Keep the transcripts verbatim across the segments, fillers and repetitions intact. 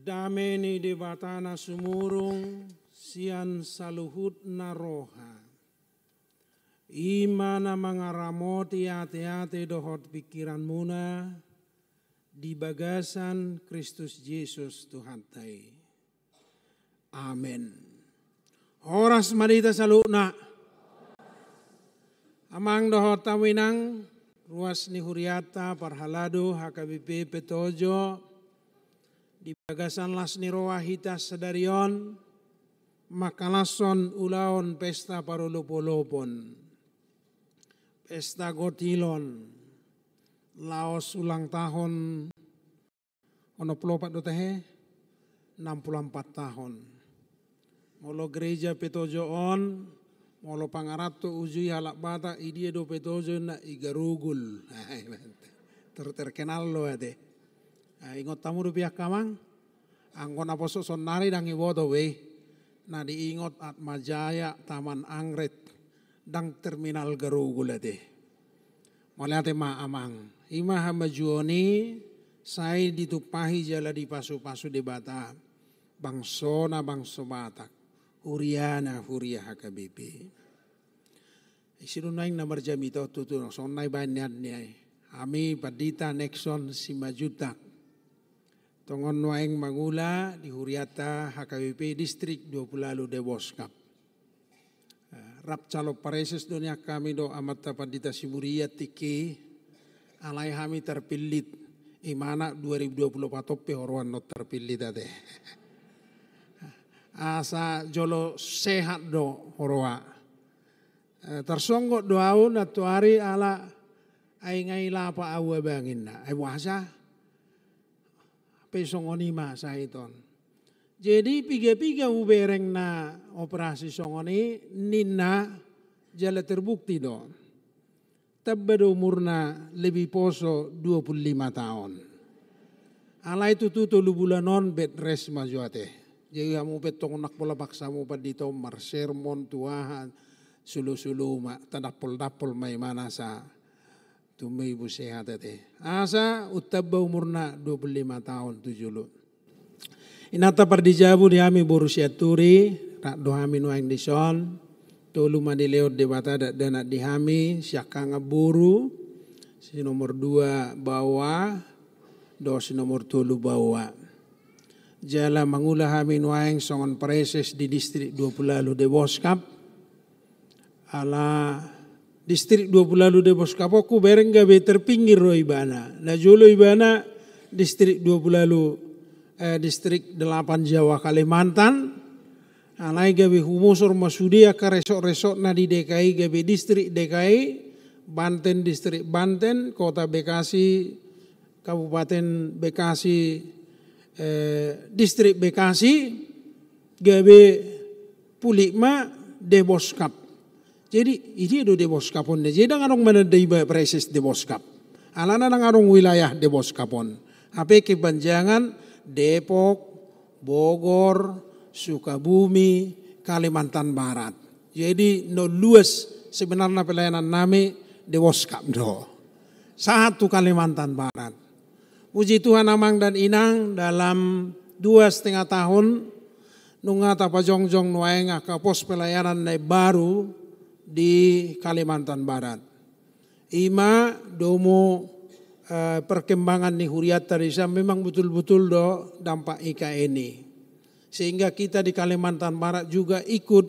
Dame ni Debata na sumurung sian saluhutna roha, i ma na mangaramoti ateate dohot pingkiranmuna di bagasan Kristus Jesus Tuhanta i. Amen. Horas ma di hita saluhutna. Amang dohot hamu inang, ruas ni hurianta parhalado H K B P Petojo, di bagasan las ni roha hita sadari on, mangkalashon ulaon pesta parolopolopon, pesta gotilon, laos ulang tahun onom pulu opat do tahe, enam puluh empat tahun. Molo gereja Petojo on, molo pangaranto uju i halak Batak, i dia do Petojo na i Garugul. Ter-, terkenal do ate. Ah, ingot hamu dope angka amang? Anggo na poso sonnari ndang iboto be. Na diingot Atmajaya, Taman Anggret, ndang terminal Garugul ate. Mauliate ma amang. I ma hamajuon i sai ditumpahi jala dipasupasu Debata bangsona bangso Batak, huriana huria H K B P. Isi do nuaeng na marjamita on tutu, songon na ibaen nian ni ai. Hami Pandita Nexon Simanjuntak. Tongon nuaeng mangula di hurianta H K B P Distrik dua pulu ualu Deboskap. Eh, rap calon pareses do nian hami dohot amanta Pandita Simuria tingki, alai hami tarpillit. Imana dua ribu dua puluh empat on pe huroha on tarpillit ate. Asa jolo sehat do huroha. Eh, tarsonggot do ahu nantoari ala ai nga i lapa ahu abang inna. Ai boasa? Pe songon i ma sahit on. Jadi piga-piga hubereng na operasi songon i ninna, jala terbukti do. Tamba do umurna lebih poso dua puluh lima taon. Alai tutu tolu bulan on bed rest ma jo ate. Jadi hamu pe tong ndang pola paksa hamu pandita on marsermon tu aha, sulu-sulu ma, tadampol-dampol ma imana asa tumimbo sehat ate. Asa untamba umurna dua puluh lima taon tu jolo. Inanta pardijabu di hami boru Sianturi, rap do hami nuaeng dison, tolu ma dilehon Debata dakdanak di hami, siangkangan boru, si nomor dua baoa, dohot si nomor tolu baoa. Jala mangula hami nuaeng songon pareses di Distrik dua pulu ualu Deboskap, ala Distrik dua pulu ualu Deboskap on hubereng gabe terpinggir do ibana. Na jolo ibana Distrik dua pulu ualu, eh, Distrik delapan Jawa Kalimantan. Alai gabe humusur ma sude angka resort-resortna di D K I gabe distrik D K I, Banten distrik Banten, Kota Bekasi, Kabupaten Bekasi, eh, Distrik Bekasi, gabe pulik ma Deboskap. Jadi, i dia do Deboskap on. Jadi, ndang adong mananda iba pareses Deboskap. Alana ndang adong wilayah Deboskap on. Hape kepanjangan Depok, Bogor, Sukabumi, Kalimantan Barat. Jadi, na luas sebenarna pelayanan nami Deboskap do. Sahat tu Kalimantan Barat. Puji Tuhan amang dan inang, dalam dua setengah tahun nunga tapajongjong nuaeng angka pos pelayanan na imbaru di Kalimantan Barat. I ma domu, eh, perkembangan ni hurianta dison memang betul-betul do dampak I K N i. Sehingga kita di Kalimantan Barat juga ikut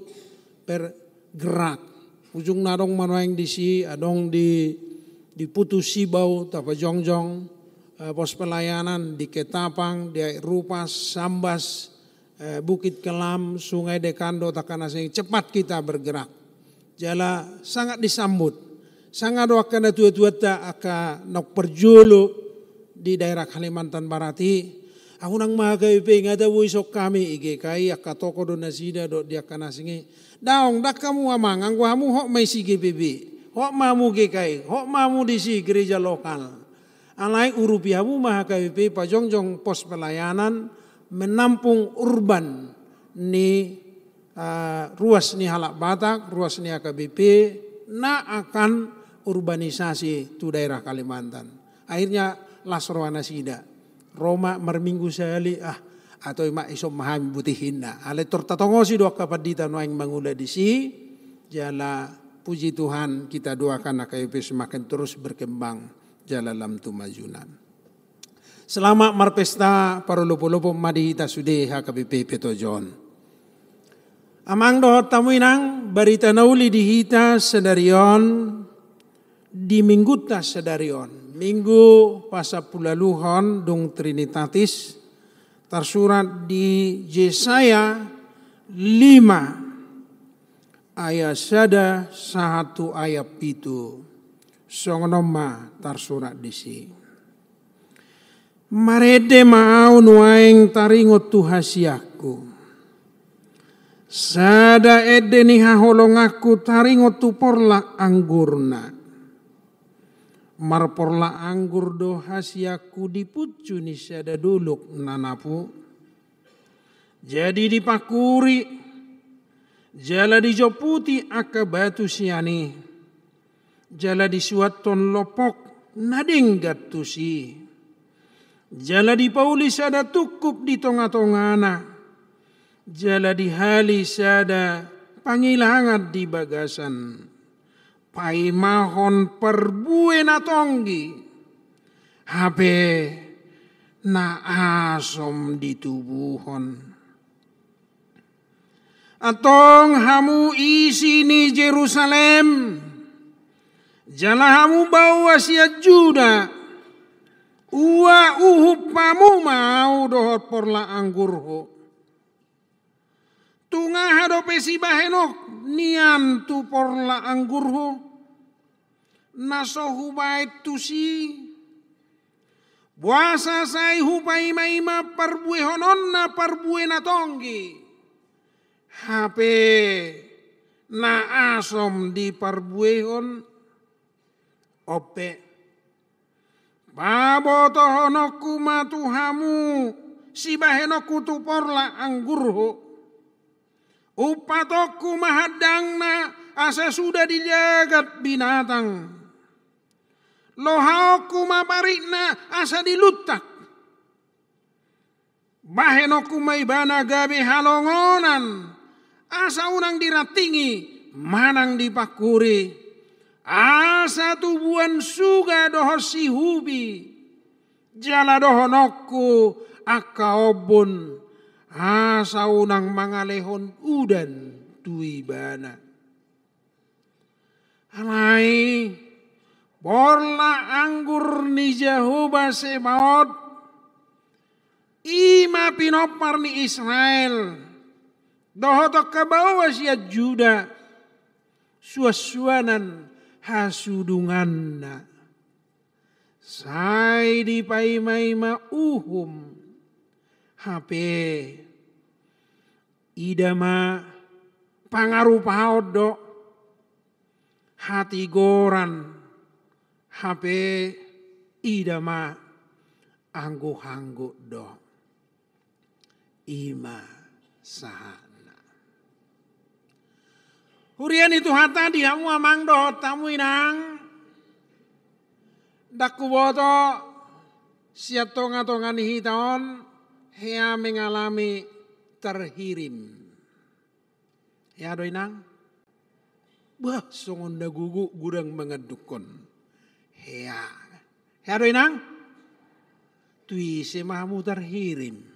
bergerak. Ujungna adong ma nuaeng disi, adong di, di Putu Sibau, tapajongjong, eh, pos pelayanan di Ketapang, di Aek Rupas, Sambas, eh, Bukit Kelam, Sungai Dekan dohot angka na asing, cepat kita bergerak. Jala sangat disambut. Sanga do angka natuatuanta angka naung parjolo di daerah Kalimantan Barat i. Ahu nang ma G P B, nga tabo dison hami i G K I, angka tokoh do nasida dohot di angka na asing i. Daong, ndang hamu amang, anggo hamu hot ma disi G P B. Hot ma hamu G K I, hot ma hamu disi gereja lokal. Alai urupi hamu ma H K B P pajongjong pos pelayanan menampung urban ni, eh, ruas ni halak Batak, ruas ni H K B P, na akan urbanisasi tu daerah Kalimantan. Akhirnya las roha nasida. Ro ma marminggu sahali, ah, Atau ima ison ma hami botihinna. Alai tor tatongosi do angka pandita nuaeng mangula disi, jala puji Tuhan, kita doakan angka I P S semakin terus berkembang, jala lam tu majuna. Selamat marpesta, parolopolopon ma di hita sude H K B P Petojon. Amang dohot hamu inang, barita na uli di hita sadari on, di minggunta sadari on. Minggu pasampuluualuhon dung Trinitatis, tarsurat di Jesaya lima, ayat sada sahat tu ayat pitu. Songon on ma tarsurat disi. Marende ma ahu nuaeng taringot tu hasianku. Sada ende ni haholonganku taringot tu porlak anggurna. Marporlak anggur do hasianku di puncu ni sada dolok na napu. Jadi dipangkuri, jala dijomputi angka batu sian i, jala disuanhon lompok na denggan tusi. Jala dipauli sada tungkup di tongatongana, jala dihali sada pangilangan di bagasan. Paimahon parbue na tonggi, hape na asom ditubuhon. Antong hamu isi ni Jerusalem, jala hamu baoa sian Juda, ua uhum hamu ma ahu dohot porlak anggurhu. Tung aha dope sibahenon nian tu porlak anggurhu, na so hubahen tusi? Boasa sai hupaimaima parbuehononna parbue na tonggi, hape na asom diparbuehon? On pe, pabotohononku ma tu hamu sibahenonku tu porlak anggurhu. Umpatonku ma handangna asa suda didagat binatang. Lohaonku ma paritna asa diluntak. Bahenonku ma ibana gabe halongonan, asa unang dirantingi manang dipangkuri, asa tubuan suga dohot sihubi, jala dohononku angka ombun, asa unang mangalehon udan tu ibana. Alai porlak anggur ni Jahowa Sebaot, i ma pinompar ni Israel, dohot angka baoa sian Juda, suansuanan hasudunganna. Sai dipaimaima uhum, hape ida ma pangarupaon do, hatigoran, hape ida ma angguhangguk do. I ma sahatna. Huria ni Tuhanta, di hamu amang dohot hamu inang, ndang huboto sian tongatonga ni hita on hea mengalami terhirim. Hea do inang? Bah, songon na gogo godang mangandukhon. Hea. Hea do inang? Tu ise ma hamu terhirim?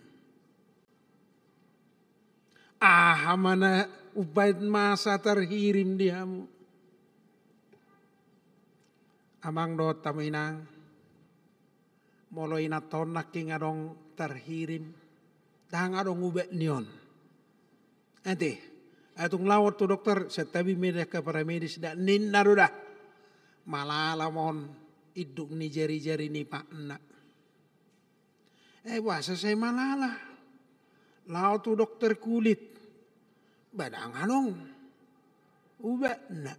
Aha ma na umbahen masa terhirim di hamu? Amang dohot hamu inang, molo inanta on nangkin adong terhirim, ndang adong ubat ni on. Ate, ai tung laho tu dokter, santabi ma i di angka paramedis da, ninna do da. Malala ma on induk ni jarijari ni patna. Eh, boasa sai malala? Laho tu dokter kulit. Ba ndang adong ubatna.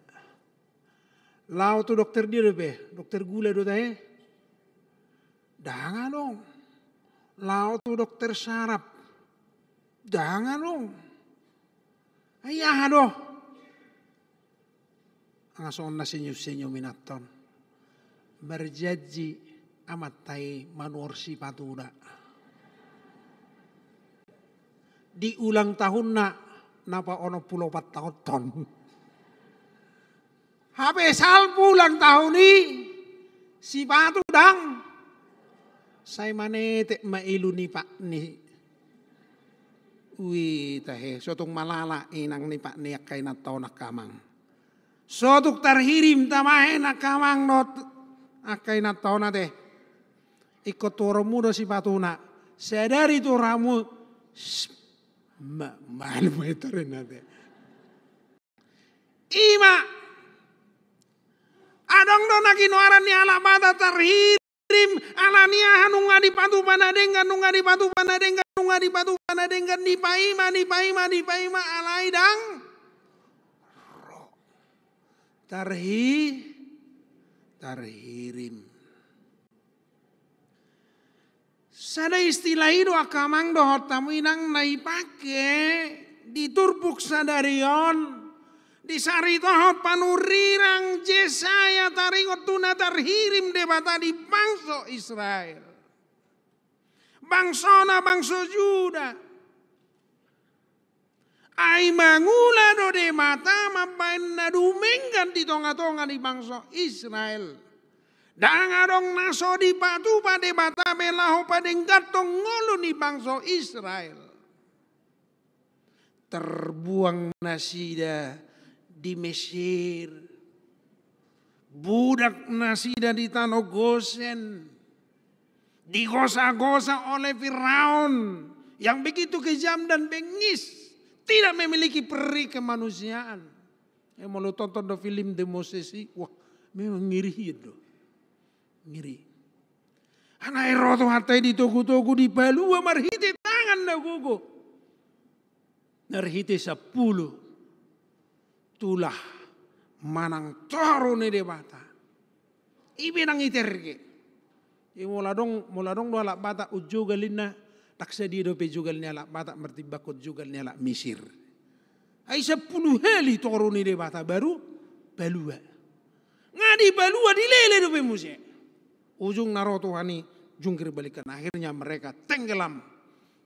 Laho tu dokter dia dope, dokter gula do tahe? Ndang adong. Laho tu dokter saraf? Ndang adong. Ai aha do? Nga songon na senyum-senyum inanta on. Marjanji amanta i manuhor sipatu da. di ulang tahunna na paonom pulu opat taon on. Hape salpu ulang tahun i, sipatu ndang sai manetek ma ilu ni pak ni. Ui tahe, sotung malala inang ni pak ni angka inanta on angka amang. Sotung tarhirim tamahen angka amang dohot angka inanta on ate. Ingkon tu horongmu do sipatuna. Sadari tu horongmu, s-, ma-, malu ma i tarena ate. Ima. Adong do na ginoaran ni halak Batak tarhirim, ala ni aha nunga dipatupa na denggan, nunga dipatupa na denggan, nunga dipatupa na denggan, dipaima, dipaima, dipaima, alai ndang ro. Tarhi-, tarhirim. Sada istilah i do angka amang dohot hamu inang na dipake di turpuk sadari on, disaritahon panurirang Jesaya taringot tu na tarhirim Debata di bangso Israel. Bangsona bangso Juda. Ai mangula do Debata mambahen na dumenggan di tongatonga ni bangso Israel. Ndang adong na so dipatupa Debata be laho padengganhon ngolu ni bangso Israel. Terbuang nasida di Mesir. Budak nasida di tano Gosen. Digosa-gosa oleh Firaun yang begitu kejam dan bengis, tidak memiliki peri kemanusiaan. Ya, molo tonton do film The Moses i, wah, memang ngeri hian do. Ngeri. Alai ro Tuhanta i ditogu-togu, dipalua marhite tangan na gogo. Marhite sampulu tulah manang toru ni Debata. I be ndang iterge. I molo adong, molo adong do halak Batak unjogal inna, ndang sadia dope jogal ni halak Batak martimbangkon jogal ni halak Misir. Ai sampulu hali toru ni Debata baru palua. Nga dipalua, dilele dope muse. Ujungna ro Tuhan i jungkir balikkan. Akhirnya mereka tenggelam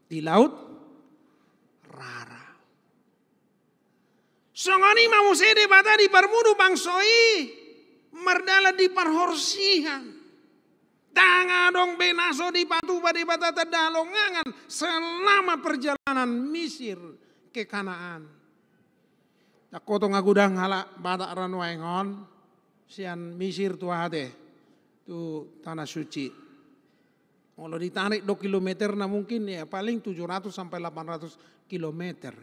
di laut rara. Songon i ma muse Debata diparmudu bangso i mardalan di parhorsihan. Ndang adong be na so dipatupa Debata tanda halongangan selama perjalanan Misir ke Kanaan. Ndang hotong agodang halak Batak ra nuaeng on sian Misir tu aha ate, tu Tanah Suci. Molo ditarik do kilometerna mungkin ya paling tujuh ratus sampai delapan ratus kilometer.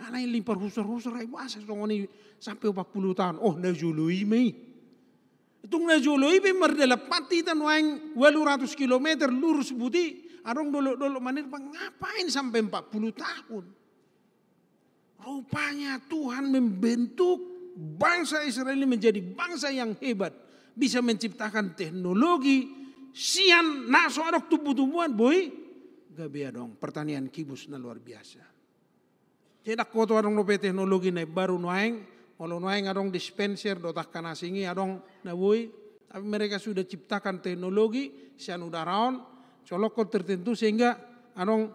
Alai lim parhusor-husor ai boasa songon i sampe opat pulu taon. Oh, na jolo i ma i. Tung na jolo i pe mardalan pat hita nuaeng walu ratus kilometer lurus buti, adong dolok-dolok manirpang, ngapain sampe empat puluh tahun? Rupanya Tuhan membentuk bangsa Israel ini menjadi bangsa yang hebat, bisa menciptakan teknologi sian na so adong tumbuh-tumbuhan boi gabe adong, pertanian kibus na luar biasa. Jadi ndang hotong adong dope teknologi na imbaru nuaeng, molo nuaeng adong dispenser dohot angka na asing i adong na boi, tapi mereka sudah ciptakan teknologi sian udara on, colokhon tertentu sehingga adong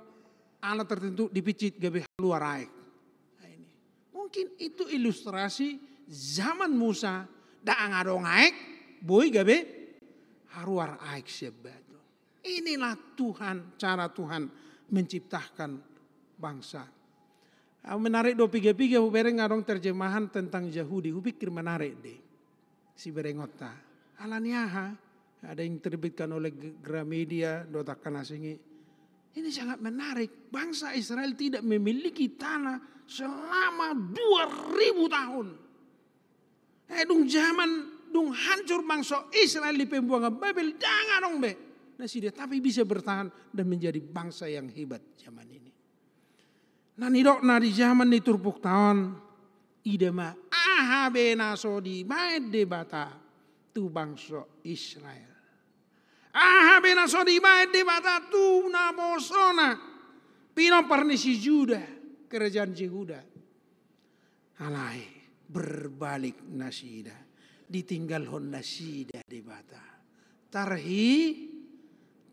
alat tertentu dipincit gabe haluar aek. Nah, ini. Mungkin itu ilustrasi zaman Musa, ndang adong aek, boi gabe haluar aek sian batu. Inilah Tuhan, cara Tuhan menciptakan bangsa. Au menarik do piga-piga hubereng adong terjemahan tentang Yahudi, hupikir menarik dei. Siberengonta. Ala ni aha? Ada yang terbitkan oleh G-, Gramedia, dohot angka na asing i. Ini sangat menarik. Bangsa Israel tidak memiliki tanah selama dua ribu tahun. Eh, dung zaman, dung hancur bangso Israel di pembuangan Babel, ndang adong be nasida, tapi bisa bertahan dan menjadi bangsa yang hebat zaman ini. Na nidokna di zaman ni turpukta on, ida ma aha be na so dibaen Debata tu bangso Israel. Aha be na so dibaen Debata tu naposona, pinompar ni si Juda, kerajaan Jehuda. Alai berbalik nasida, ditinggalhon nasida Debata. Tarhi-,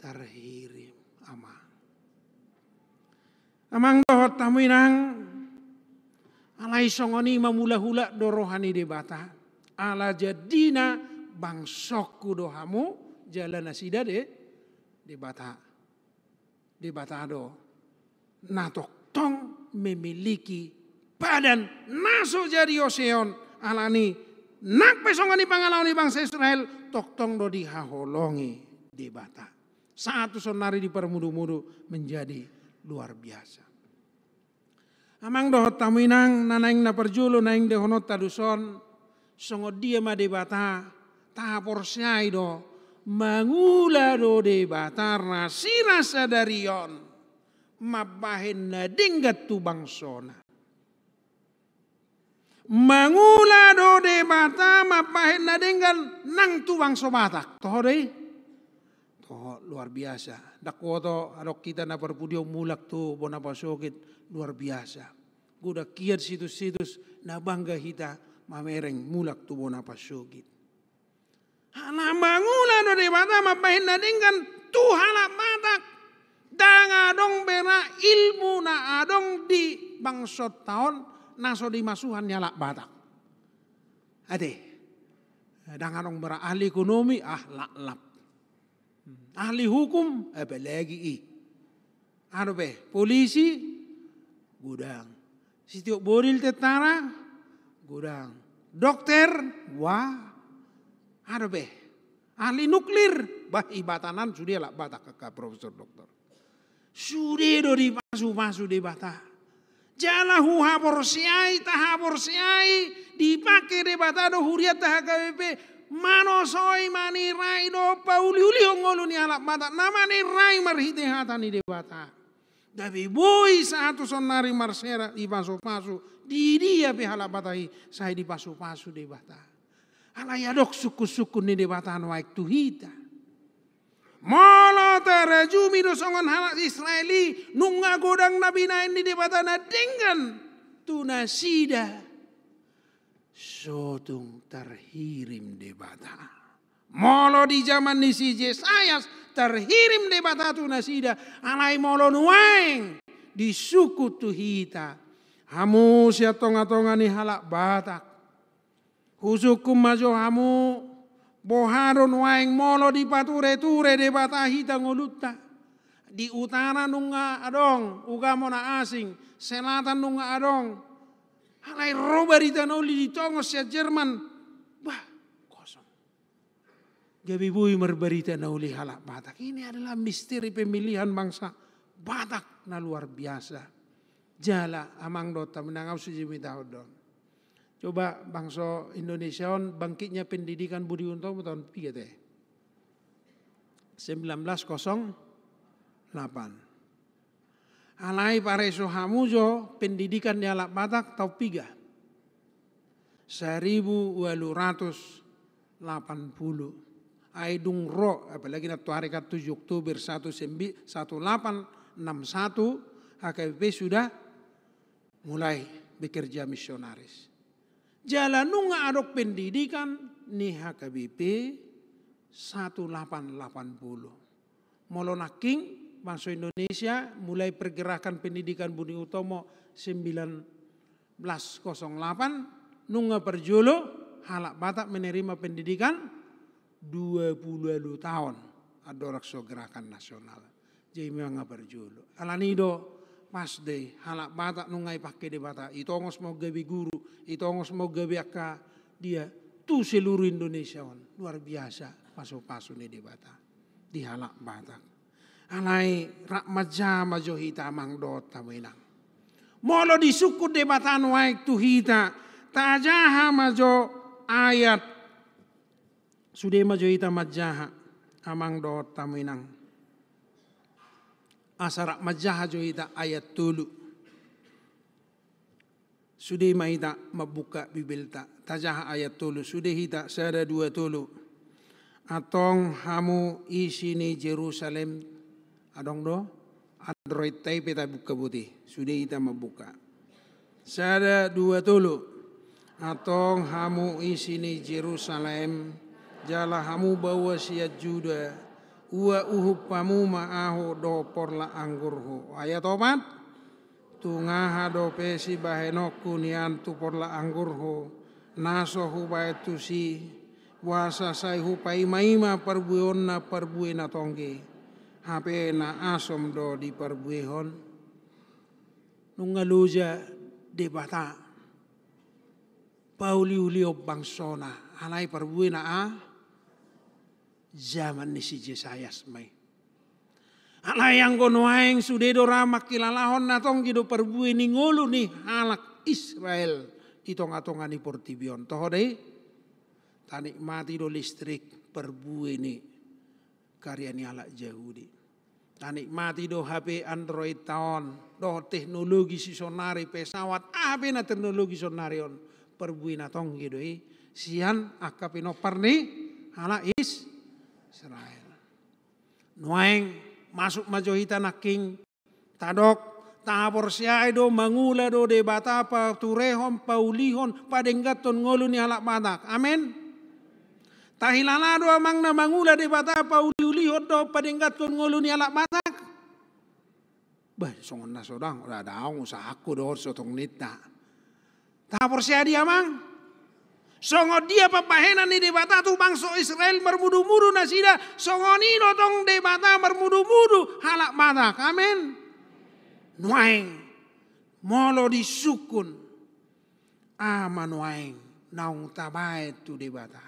tarhirim, Amang. Amang dohot hamu inang, alai songon i ma mulak-ulak do roha ni Debata. Ala jadina bangsongku do hamu, jala nasida de, Debata. Debata do na tongtong memiliki padan na so jadi oseon, alani nang pe songon i pangalaho ni bangsa Israel, tongtong do dihaholongi Debata. Sahat tu saonnari diparmudu-mudu menjadi luar biasa. Amang dohot hamu inang, na naeng na parjolo naeng dohononta tuson, songon dia ma Debata, tahaporseai do, mangula do Debata nasida sadari on mambahen na denggan tu bangsona. Mangula do Debata mambahen na denggan nang tu bangso Batak. Toho do i? Toho, luar biasa. Ndang huboto adong hita na parpudi on mulak tu bona pasogit, luar biasa. Godang hian situs-situs na bangga hita mamereng mulak tu bona pasogit. Ala mangula do Debata mambahen na denggan tu halak Batak. Ndang adong be ra ilmu na adong di bangsonta on na so dimasuhan ni halak Batak. Ate, ndang adong be ra ahli ekonomi, ah, laklap. Ahli hukum, apalagi i. Aha dope, polisi, godang. Sitiobodil, tentara, godang. Dokter, wah. Aha dope, ahli nuklir, bah, ibatanan sude halak Batak angka profesor doktor. Sude do dipasu-pasu Debata. Jala huhaporseai, tahaporseai, dipangke Debata do hurianta H K B P manosoi, manirai dohot pauli-ulihon ngolu ni halak Batak na manirai marhite hata ni Debata. Gabe boi sahat tu saonnari marsera dipasu-pasu, di dia pe halak Batak i sai dipasu-pasu Debata. Alai adong sungkun-sungkun ni Debata nuaeng tu hita. Molo tarajumi do songon halak Israel i, nunga godang na binahen ni Debata na denggan tu nasida, so tung tarhirim Debata. Molo di jaman ni si Jesayas tarhirim Debata tu nasida, alai molo nuaeng disungkun tu hita, hamu sian tonga-tonga ni halak Batak, husungkun ma jo hamu, boha do nuaeng molo dipature-ture Debata hita ngolunta. Di utara nunga adong ugamo na asing, selatan nunga adong. Alai ro barita na uli ditongos sian Jerman. Bah, kosong. Gabe boi marbarita na uli halak Batak. Ini adalah misteri pemilihan bangsa Batak na luar biasa. Jala amang dohot hamu inang, au sijemita on do. Coba bangso Indonesia on, bangkitnya pendidikan Budi Utomo tahun piga te? Sembilan belas kosong delapan. Alai pareso hamu jo pendidikan ni halak Batak tahun piga? Seribu walu ratus lapan pulu. Ai dung ro, apalagi na tuari kan tujuh Oktober satu sembi-, satu lapan enam satu, H K B P sudah mulai bekerja misionaris. Jala nunga adong pendidikan ni H K B P satu lapan lapan pulu. Molo nangkin, bangso Indonesia, mulai pergerakan pendidikan Budi Utomo sembilan belas kosong delapan, nunga parjolo halak Batak menerima pendidikan dua pulu walu taon, andorang so gerakan nasional. Jadi memang nunga parjolo. Alani do, pas do i, halak Batak nunga ipangke Debata, itongos ma on gabe guru, itongos ma on gabe angka dia, tu seluruh Indonesia on. Luar biasa pasu-pasu ni Debata di halak Batak. Alai rap manjaha ma jo hita amang dohot hamu inang. Molo disungkun Debata nuaeng tu hita, tajaha ma jo ayat. Sude ma jo hita manjaha, amang dohot hamu inang. Asa rap manjaha jo hita ayat tolu. Sude ma hita mambuka Bibelta. Tajaha ayat tolu. Sude hita, sada, dua, tolu. Antong hamu isi ni Jerusalem. Adong do? Android-ta i pe tabuka boti. Sude hita mambuka. Sada, dua, tolu. Antong hamu isi ni Jerusalem, jala hamu baoa sian Juda, ua uhum hamu ma ahu dohot porlak anggurhu. Ayat opat. Tung aha dope sibahenonku nian tu porlak anggurhu, na so hubahen tusi, boasa sai hupaima-ima parbueonna parbue na tonggi, hape na asom do diparbuehon? Nunga loja Debata pauli-ulion bangsona, alai parbue na a, jaman ni si Jesayas ma i. Alai anggo nuaeng sude do ra mangkilalahon na tonggi do parbue ni ngolu ni halak Israel di tonga-tonga ni portibi on. Toho do i, tanikmati do listrik, parbue ni karya ni halak Jahudi. Tanikmati do H P Android ta on, dohot teknologi sisonari, pesawat, aha pe na teknologi sonari on, parbue na tonggi do i sian angka pinompar ni halak Is-, Israel. Nuaeng masuk ma jo hita nangkin, tadok, tahaporseai do, mangula do Debata paturehon, paulihon, padengganhon ngolu ni halak Batak. Amen. Tahilala do amang na mangula Debata pauli-ulihon do padengganhon ngolu ni halak Batak? Bah, songon na so dang, ora daong usahaku dohot so tong ninta. Tahaporseai di amang? Songon dia pambahenan ni Debata tu bangso Israel marmudu-mudu nasida, songon i do tong Debata marmudu-mudu halak Batak. Amen. Nuaeng, molo disungkun, aha ma nuaeng naung tabahen tu Debata?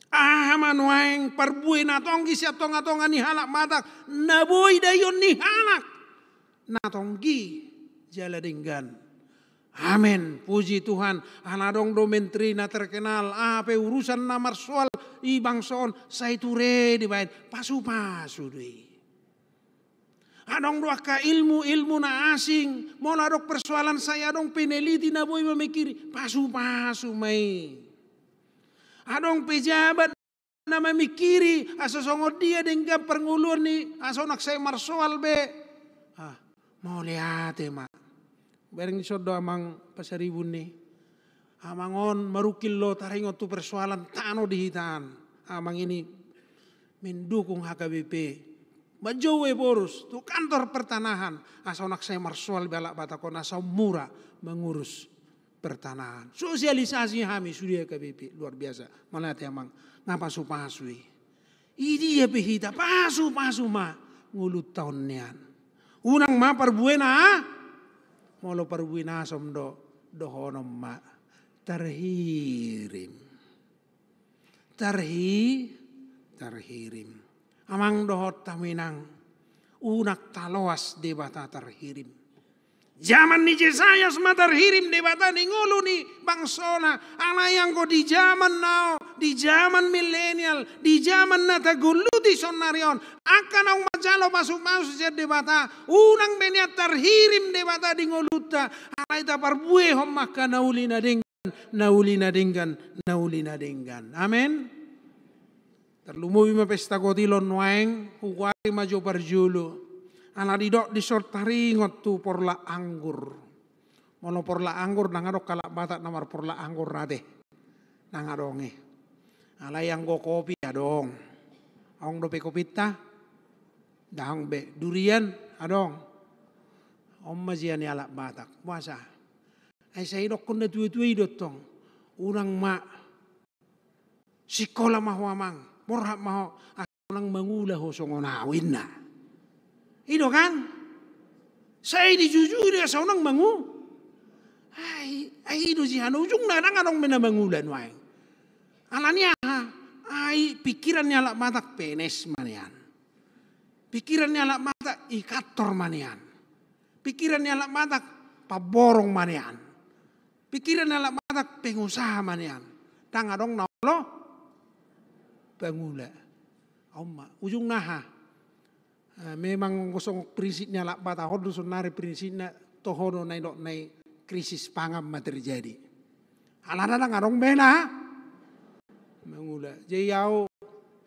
Aha ma nuaeng parbue na tonggi sian tonga-tonga ni halak Batak, na boi daion ni halak na tonggi jala denggan? Amen, puji Tuhan. Ala adong do menteri na terkenal, aha pe urusan na marsoal di bangso on, sai ture dibahen, pasu-pasu do i. Adong do angka ilmu, ilmu na asing, molo adong persoalan sai adong peneliti na boi mamingkiri, pasu-pasu ma i. Adong pejabat na mamingkiri asa songon dia denggan parngoluan ni, asa unang sai marsoal be. Ah, mauliate ma. Bereng dison do amang Pasaribu ni. Amang on marungkil do taringot tu persoalan tano di hita an. Amang ini mendukung H K B P. Manjou Ephorus tu kantor pertanahan, asa unang sai marsoal be halak Batak on, asa mura mangurus pertanahan. Sosialisasi hami sude H K B P, luar biasa. Mauliate amang, nga pasu-pasu i. Idia pe hita, pasu-pasu ma ngolunta on nian. Unang ma parbuena, molo parbue na asom do, dohonon ma, terhirim. Terhi-, terhirim. Amang dohot hamu inang, unang taloas Debata terhirim. Jaman ni Jesayas ma terhirim Debata di ngolu ni bangsona, alai anggo di jaman now, di jaman milenial, di jaman na tagolluti sonari on, angka naung manjalo pasu-pasu sian Debata, unang be nian terhirim Debata di ngolunta, alai taparbuehon ma angka na uli na denggan, na uli na denggan, na uli na denggan. Amen. Tarlumobi ma pesta kotil on nuaeng, hukuari ma jo parjolo. Ala didok dison taringot tu porlak anggur. Molo porlak anggur, ndang adong halak Batak na marporlak anggur ate. Ndang adong i. Alai anggo kopi adong. Adong dope kopinta? Ndang be. Durian adong. On ma jea ni halak Batak. Boasa? Ai sai didokkon natua-tua i do tong. Unang ma sikola ma ho amang, borhat ma ho, asa unang mangula ho songon au, ninna. I do kan? Sai dijujui do asa unang mangu-, ai, ai i do jea na ujungna ndang adong be na mangula nuaeng. Alani aha? Ai pikiran ni halak Batak penes ma nian. Pikiran ni halak Batak i kantor ma nian. Pikiran ni halak Batak pamborong ma nian. Pikiran ni halak Batak pengusaha ma nian. Ndang adong na olo pangula. On ma, ujungna aha? Eh, memang songon prinsip ni halak Batak on do sonari prinsipna, toho do na nidokna i, krisis pangan ma terjadi. Alana ndang adong be na mangula. Jadi au,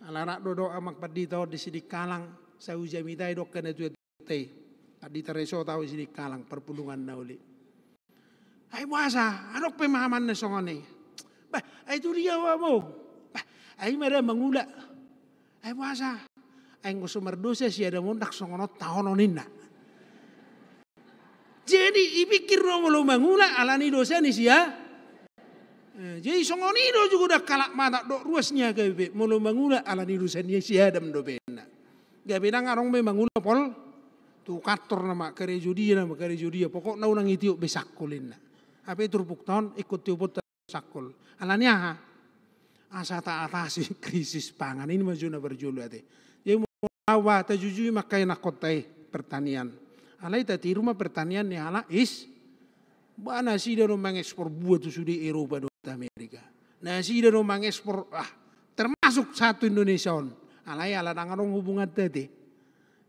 ala rap do didok amang pandita on di Sidikalang, sai hujamitai do angka natua-tua i. Pandita Resot au di Sidikalang, Parpulungan na uli. Ai boasa, adong pe ma amanna songon i. Bah, ai tu dia ho amang? Bah, ai i ma da mangula. Ai boasa? Ai anggo so mardosa si Adam on ndang songon on taonon, ninna. Jadi ipikir do molo mangula ala ni dosa ni si A-, eh, jadi songon i do juga da halak Batak dohot ruas ni H K B P, molo mangula ala ni dosa ni si Adam dope ninna. Gabe ndang adong be mangula pol tu kantor nama, karejo dia nama, karejo dia. Pokokna unang itiop be sangkul ninna. Hape turpukta on ingkon tioponta sangkul. Ala ni aha? Asa taatasi krisis pangan. I ma jo na parjolo ate. Jadi molo au ba tajujui ma angka ianakhonta i pertanian. Alai tatiru ma pertanian ni halak Is-, ba nasida do mangekspor buah tu sude Eropa dohot Amerika. Nasida do mangekspor, ah, termasuk sahat tu Indonesia on. Alai ala ndang adong hubunganta ate.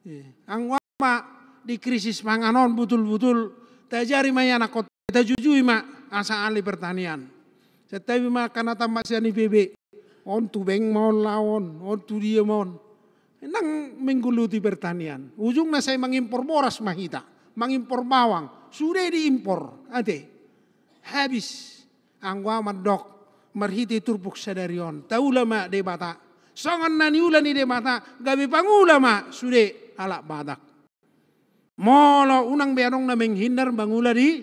Eh, anggo au ma di krisis pangan on butul-butul, taajari ma ianakhonta, tajujui ma asa ahli pertanian. Santabi ma angka na tambak sian I P B. On tu bank ma on laon, on tu dia ma on. Ndang menggeluti pertanian. Ujungna sai mangimpor boras ma hita, mangimpor bawang, sude diimpor ate. Habis. Anggo au mandok marhite turpuk sadari on, taula ma Debata. Songon na niula ni Debata, gabe pangula ma sude halak Batak. Molo unang be adong na menghindar mangula di,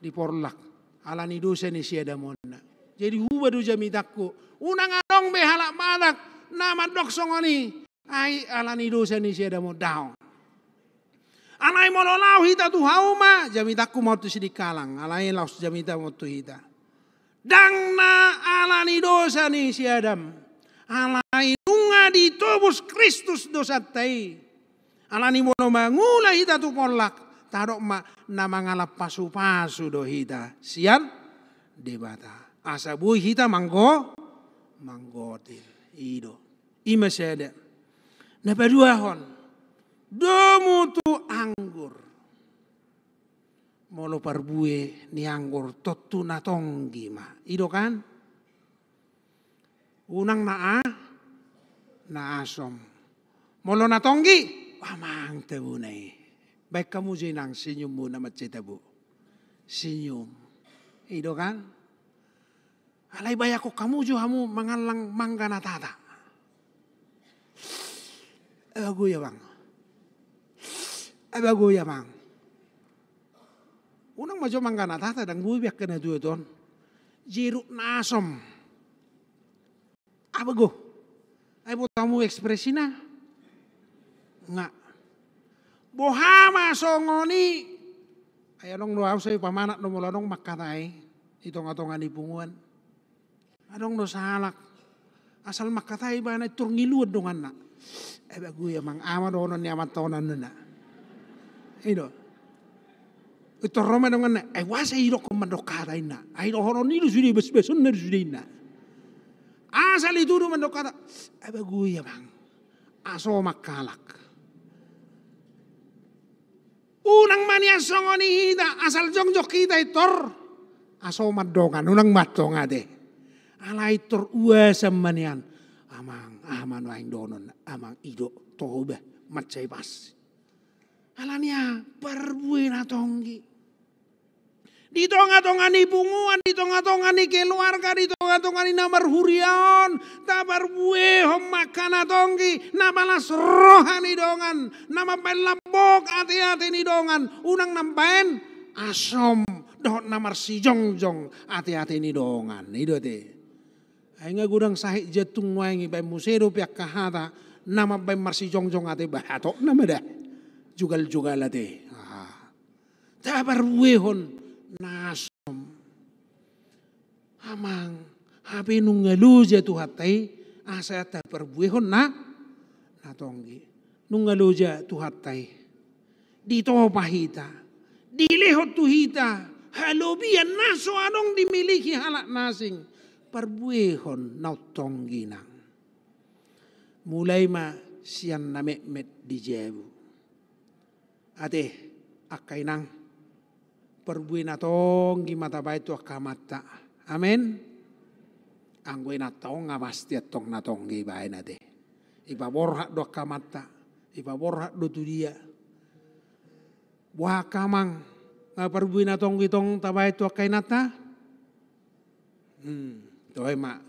di porlak. Ala ni dosa ni si Adam on ninna. Jadi huba do jamitangku. Unang adong be halak Batak na mandok songon i. Ai ala ni dosa ni si Adam on, daong. Alai molo laho hita tu hauma, jamitangku ma on tu Sidikalang, alai laos jamita ma on tu hita. Ndang na ala ni dosa ni si Adam. Alai nunga ditobus Kristus dosanta i. Ala ni molo mangula hita tu porlak, tadok ma na mangalap pasu-pasu do hita sian Debata. Asa boi hita manggo-, manggotil. I do. I ma sada. Na paduahon, domu tu anggur. Molo parbue ni anggur tontu na tonggi ma. I do kan? Unang na a-, na asom. Molo na tonggi, amang tabuna i. Baen hamu jo inang senyummu na mansai tabo. Senyum. I do kan? Alai bayangkon hamu jo hamu mangallang mangga na tata. Aba goi amang. Aba goi amang. Unang ma jo mangga na tata, ndang boi be angka na tua tutu on. Jeruk na asom. Aba goi. Ai boto hamu ekspresina? Nga. Boha ma songon i. Ai adong do au sai pamanat do molo adong mangkatai di tonga-tonga ni punguan. Adong do sahalak. Asal mangkatai ibana i tor ngiluan donganna. Aba goi amang, aha ma dohonon ni amanta on ninna. I do. I tor ro ma donganna, ai boasa idokkon mandok hata inna. Ai dohonon i do sude, bas-basonna do sude inna. Asal i tudu mandok hata. Aba goi amang. Aso mangkalak. Unang ma nian songon i hita, asal jongjong hita i tor. Aso mandongan, unang ma antong ate. Alai tor uasan ma nian. Amang, aha ma nuaeng dohonon, amang i do, Toba, mansai pas. Ala ni aha, parbue na tonggi. Di tonga-tonga ni punguan, di tonga-tonga ni keluarga, di tonga-tonga ni na marhuria on, taparbuehon ma angka na tonggi, na palas roha ni dongan, na mambaen lambok ate-ate ni dongan, unang na mambaen asom dohot na marsijongjong ate-ate ni dongan. I do ate. Ai nga godang sahit jantung nuaeng, ibaen muse dope angka hata na mambaen marsijongjong ate, bahatokna ma da. Jugal-jugal ate. Aha. Taparbuehon na asom. Amang, hape nunga loja Tuhanta i, asa taparbuehon na, na tonggi. Nunga loja Tuhanta i. Ditopa hita. Dilehon tu hita halobian na so adong dimiliki halak na asing. Parbuehon na tonggi nang. Mulai ma sian na metmet di jabu. Ate, angka inang, parbue na tonggi ma tabaen tu angka amanta. Amen. Anggo inanta on nga pasti antong na tonggi ibaen ate. Ipaborhat do angka amanta, ipaborhat do tu dia. Boha angka amang, nga parbue na tonggi tong tabaen tu angka inanta? Hmm, toe ma.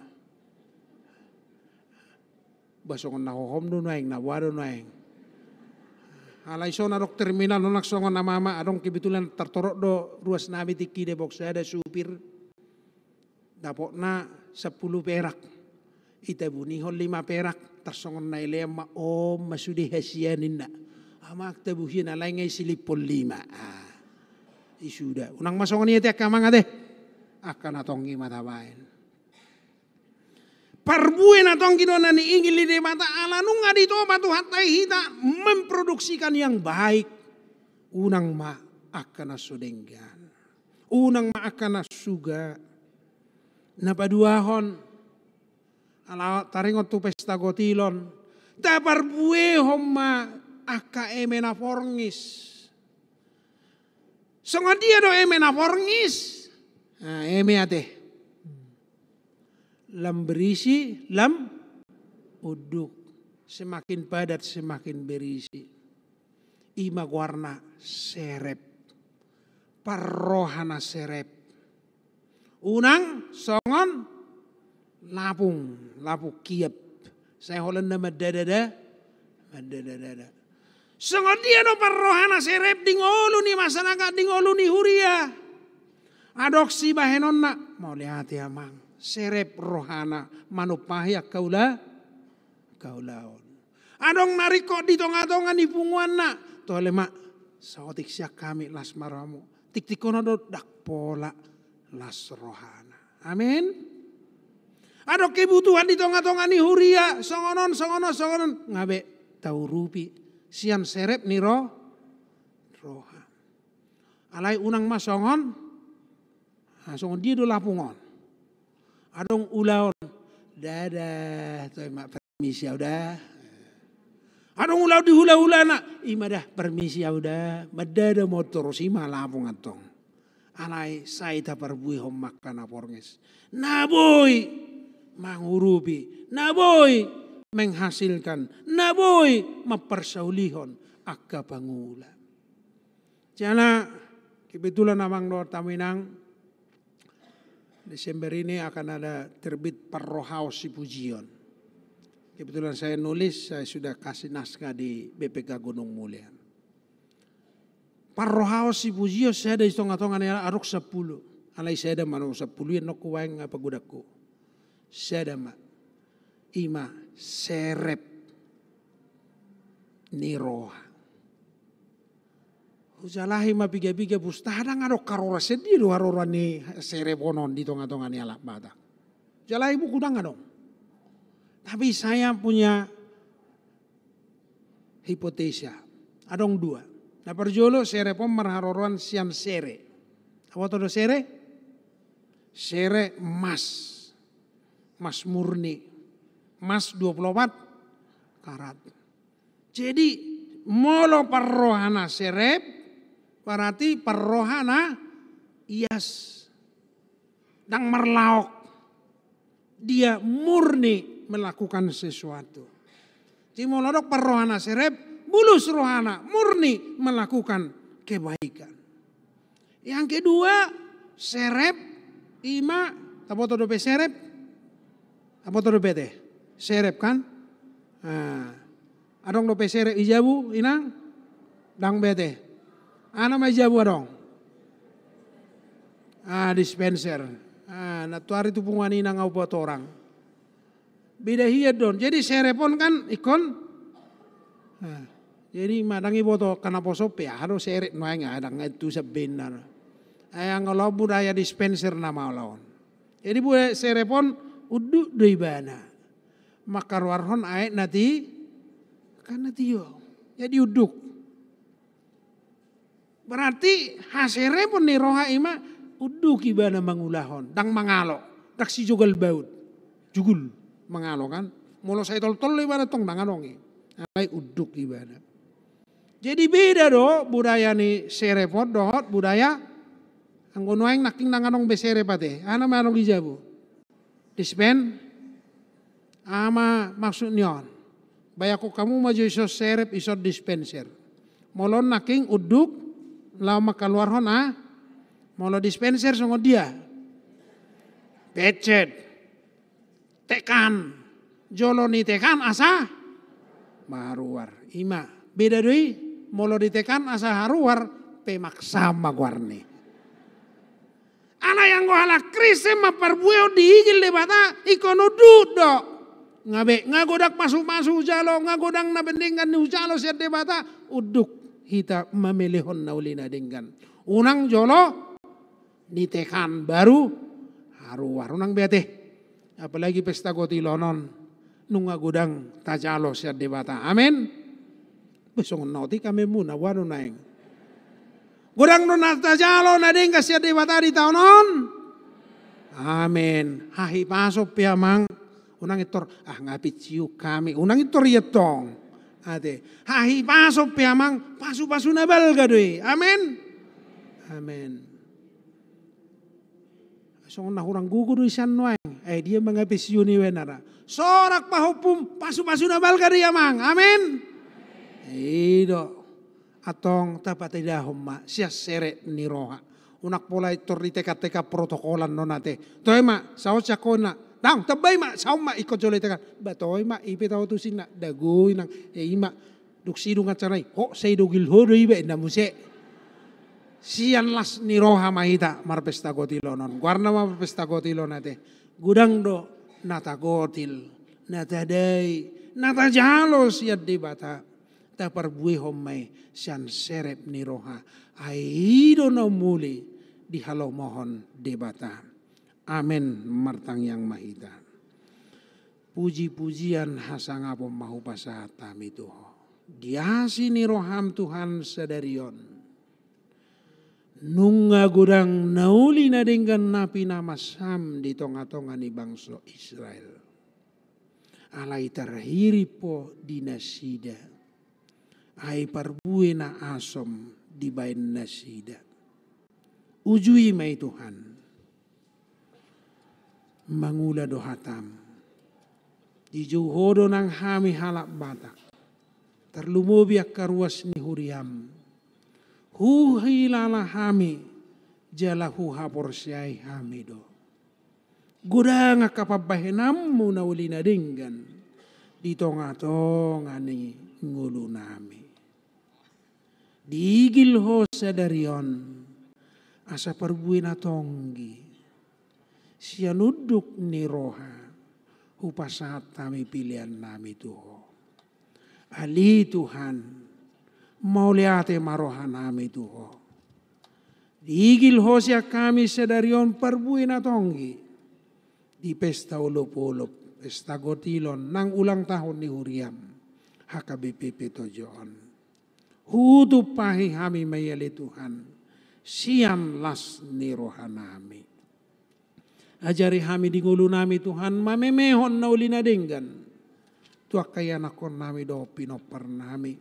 Ba songon na hohom do nuaeng, na boha do nuaeng. Alai so na adong terminal, unang songon ama-ama, adong kebetulan tartorop do ruas nami tingki Depok, sada supir. Dapotna sampulu perak. Itabunihon lima perak, tarsongon na ilean ma, on ma sude hasian ninna. Amang tabu hian, alai nga isiliphon lima. Ah. I suda. Unang ma songon i ate angka amang ate. Angka na tonggi ma tabaen. Parbue na tonggi do na niingot ni Debata, ala nunga ditopa Tuhanta i hita memproduksikan yang baik. Unang ma angka na so denggan. Unang ma angka na suga. Na paduahon, ala taringot tu pesta gotilon, taparbuehon ma angka eme na porngis. Songon dia do eme na porngis? Nah, eme ate. Lam berisi, lam unduk. Semakin padat, semakin berisi. I ma goarna serep. Parroha na serep. Unang songon lapung, lapung kiap. Sai holan na mandada-dada, mandada-dada. Songon dia do parroha na serep di ngolu ni masyarakat, di ngolu ni huria. Adong sibahenonna, mauliate amang. Serep rohana manumpahi angka ula, angka ulaon. Adong na ringkot di tonga-tonga ni punguanna. Tole ma, saotik sian hami las ma rohamu. Tiktik on do ndang pola las rohana. Amin. Adong kebutuhan di tonga-tonga ni huria, songon on, songon on, songon on. Nga be taurupi sian serep ni ro, roha. Alai unang ma songon, nah, songon dia do lapung on. Adong ulaon, ndada, toe ma permisi au da. Adong ulaon di hula-hulana, i ma da, permisi au da. Mandada ma on torus, i ma lapung antong. Alai sai taparbuehon ma angka na porngis. Na boi mangurupi, na boi menghasilkan, na boi mamparsaulihon angka pangula. Jala kebetulan amang dohot hamu inang, Desember ini akan ada terbit Parrohaon Sipujion. Kebetulan saya nulis, saya sudah kasih naskah di B P K Gunung Mulia. Parrohaon Sipujion sada di tonga-tonga ni halak, adong sampulu. Alai sada ma na sampulu i, annon hubaen nga pagodangku. Sada ma. I ma serep ni roha. Hujalahi ma piga-piga, bustaha ndang adong haroro, sian dia do haroro ni serep on di tonga-tonga ni halak Batak. Hujalahi buku, ndang adong. Tapi saya punya hipotesa. Adong dua. Na parjolo, serep on marharoroan sian sere. Huboto do sere? Sere mas. Mas murni. Mas dua puluh opat karat. Jadi, molo parrohana serep, berarti parrohana ias. Ndang marlaok. Dia murni melakukan sesuatu. Jadi molo adong parrohana serep, bulus rohana, murni melakukan kebaikan. Yang kedua, serep, i ma, taboto dope serep? Taboto dope ate? Serep kan? Nah, adong dope serep di jabu, inang? Ndang be ate. Aha nama di jabu adong? Ah, dispenser. Ah, nantoari tu punguan inang au patorang. Beda hian do on. Jadi serep on kan ingkon. Nah, jadi ma ndang diboto angka naposo pe, aha do serep nuaeng, ndang tu sabenna. Ai anggo ulaon budaya dispenser nama ulaon. Jadi buat serep on unduk do ibana. Mangkaluarhon aek na ti, kan na tio. Jadi unduk. Berarti haserepon ni roha i ma unduk ibana mangulahon, ndang mangalo, ndang sijogal baut, jugul mangalo kan. Molo sai toltol ibana tong ndang adong i. Alai unduk ibana. Jadi beda do budaya ni serep on dohot budaya anggo nuaeng nangkin ndang adong be serep ate. Aha nama adong di jabu? Dispen? Aha ma maksud ni on? Bayangkon hamu ma jo ison serep, ison dispenser. Molo on nangkin unduk, laho mangkaluarhon, ah. Molo dispenser songon dia? Pencet. Tekan. Jolo ni tekan asa maruar. I ma. Beda do i? Molo ditekan asa haruar, pemaksaan ma goarna i. Alai anggo halak Kristen mamparbuehon diigil Debata, ingkon unduk do. Nga be, nga godang pasupasu hujalo, nga godang na denggan ni hujalo sian Debata, unduk hita mamelehon na uli na denggan. Unang jolo ditekan baru haruar, unang be ate. Apalagi pesta gotilon on, nunga godang tajalo sian Debata. Amen. Be songon na otik amemuna, boanu naeng. Godang do na tajalo na denggan sian Debata di taon on. Amen. Hahipason pe amang. Unang intor, ah, nga pensiun hami. Unang intor i antong. Ate. Hahipason pe amang, pasupasu na balga do i. Amen. Amen. Songon na hurang gogo do i sian nuaeng. Eh, dia ma nga pensiun i baen ara. Sorak pahompum, pasupasu na balga do i amang. Amen. I do. Antong tapatidahon ma sian serep ni roha. Unang pola intor ditekan-tekan protokolan on ate. Toe ma, saon sian hona. Dang, tambai ma, saon ma, ingkon jolo ditekan. Ba toe ma, i pe tau tusinna. Dago inang, eh, i ma. Dung sidung acara i, ho, sai dogil ho do iba, inna muse. Sian las ni roha ma hita marpesta gotilon on. Goarna ma marpesta gotilon ate. Godang do na tagotil, na tadai, na tajalo sian Debata. Taparbuehon ma i sian serep ni roha. Ai i do na umuli dihalomohon Debata. Amen. Martangiang ma hita. Puji-pujian hasangapon ma hupasahat hami tu Ho. Di asi ni roham Tuhan sadari on. Nunga godang na uli na denggan na pinamasham di tonga-tonga ni bangso Israel. Alai tarhirim Ho di nasida. Ai parbue na asom dibaen nasida. Uju i ma i Tuhan. Mangula do hatam. Dijou Ho do nang hami halak Batak. Tarlumobi angka ruas ni huriam. Huhilala hami, jala huhaporseai hami do. Godang angka pambahenanmu na uli na denggan. Di tonga-tonga ni ngolunami. Diigil Ho sadari on, asa parbue na tonggi, sian unduk ni roha, hupasahat hami pelean nami tu Ho. Ale Tuhan, mauliate ma roha nami tu Ho. Diigil Ho sian hami sadari on parbue na tonggi, di pesta olop-olop, pesta gotilon, nang ulang tahun ni huriam, H K B P Petojo on. Hutumpahi hami ma i ale Tuhan, sian las ni roha nami. Ajari hami di ngolu nami Tuhan, mamemehon na uli na denggan. Tu angka ianakhon nami dohot pinompar nami.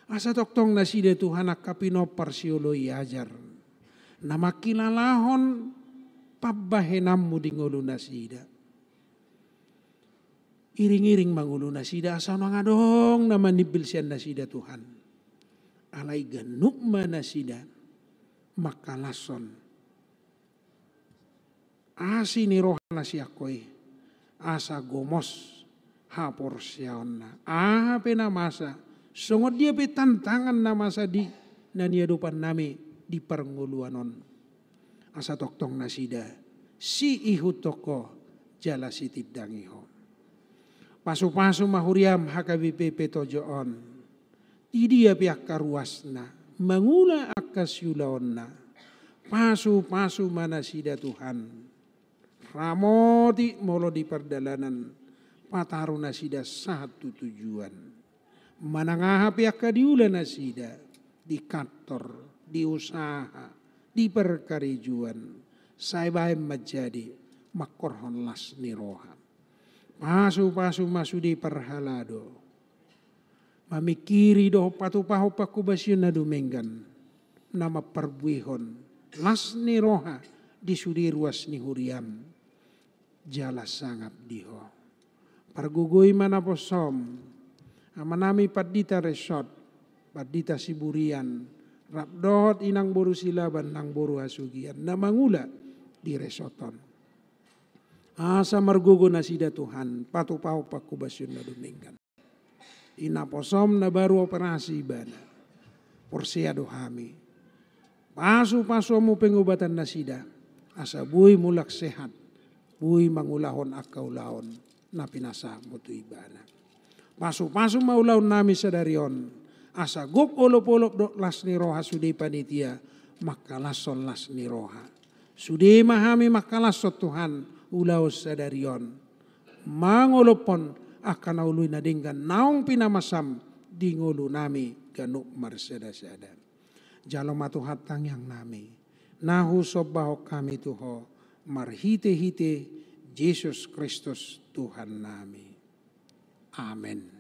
Asa tongtong nasida Tuhan angka pinompar sioloi ajar. Na mangkilalahon pambahenanmu di ngolu nasida. Iring-iring ma ngolu nasida, asa unang adong na manimbil sian nasida Tuhan. Alai ganup ma nasida mangkalashon asi ni rohana sian Ho i, asa gomos haporseaonna. Aha pe na masa, songon dia pe tantangan na masa di na niadopan nami di parngoluan on. Asa tongtong nasida siihuthon Ho jala sitindangi Ho. Pasu-pasu ma huriam H K B P Petojo on. Di dia pe angka ruasna, mangula angka siulaonna. Pasu-pasu ma nasida Tuhan. Ramoti molo di pardalanan, pataru nasida sahat tu tujuan. Manang aha pe angka diula nasida, di kantor, di usaha, di parkarejoan, sai baen manjadi mangkorhon las ni roha. Pasu-pasu ma sude parhalado. Mamingkiri dohot patupahon panghobasion na dumenggan, na mamparbuehon las ni roha di sude ruas ni huriam, jala sangap di Ho. Pargogoi ma naposom, amanami pandita Resot, pandita Siburian, rap dohot inang boru Silaban nang boru Hasugian, na mangula di resot on. Asa margogo nasida Tuhan, patupahon panghobasion na dumenggan. I naposom na baru operasi ibana. porsea do hami. Pasu-pasu hamu pengobatan nasida, asa boi mulak sehat, boi mangulahon angka ulaon na pinasahatmu tu ibana. Pasu-pasu ma ulaon nami sadari on, asa gok olop-olop dohot las ni roha sude panitia mangkalashon las ni roha. Sude ma hami mangkalashon Tuhan ulaon sadari on, mangolophon angka na uli na denggan naung pinamasam di ngolu nami ganup marsada-sada. Jalo ma Tuhan tangiang nami, na husombahon hami tu Ho marhite-hite Jesus Kristus Tuhan nami. Amen.